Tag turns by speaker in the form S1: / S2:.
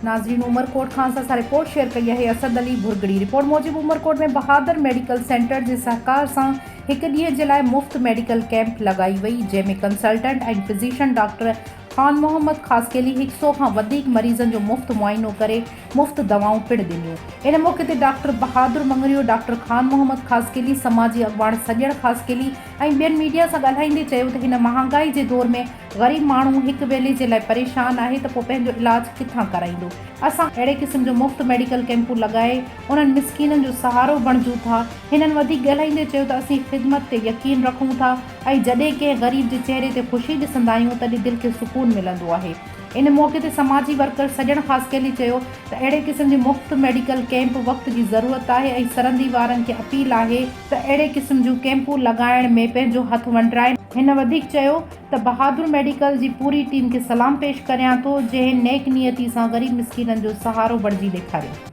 S1: ناظرين عمرڪوٽ کان اسان سان رپورٽ شيئر ڪئي آهي اسد علي ڀرڳڙي رپورٽ موجب عمرڪوٽ ۾ بهادر ميڊيڪل سينٽر جي سهڪار سان هڪ ڏينهن جي لاء مفت ميڊيڪل ڪئمپ لڳائي وئي جنهن ۾ consultant ۽ physician doctor Khan Muhammad Khaskheli هڪ سئو کان وڌيڪ مريضن جو مفت معائنو ڪري مفت دوائون پڻ ڏنيون. ان موقعي تي ڊاڪٽر بهادر مڱريو، ڊاڪٽر خان محمد خاصخيلي، سماجي اڳواڻ سڄڻ خاصخيلي ۽ ٻين ميڊيا سان ڳالهائيندي چيو ته هن مهانگائي جي دور ۾ غريب ماڻهو هڪ ويلي جي لاء پريشان آهي ته پوء پنهنجو علاج ڪٿان ڪرائيندو، اسان اهڙي قسم جو مفت ميڊيڪل ڪئمپون لڳائي انهن مسڪينن جو سهارو بڻجون ٿا. هنن وڌيڪ ڳالهائيندي چيو ته اسين خدمت تي يقين رکون ٿا ۽ جڏهن ڪنهن غريب جي چهري تي خوشي ڏسندا آهيون تڏهن دل کي سڪون ملندو آهي. ان موقعي تي سماجي ورڪر سڄڻ خاصخيلي چيو ته اهڙي قسم جي مفت ميڊيڪل ڪئمپ وقت جي ضرورت آهي ۽ سرندي وارن کي اپيل آهي ته اهڙي قسم جون ڪئمپون لڳائڻ ۾ پنهنجو هٿ ونڊرائين. هن وڌيڪ چيو ته بهادر ميڊيڪل جي پوري ٽيم کي سلام پيش ڪريان ٿو جنهن نيڪ نيتي سان غريب مسڪينن جو سهارو بڻجي ڏيکاريو.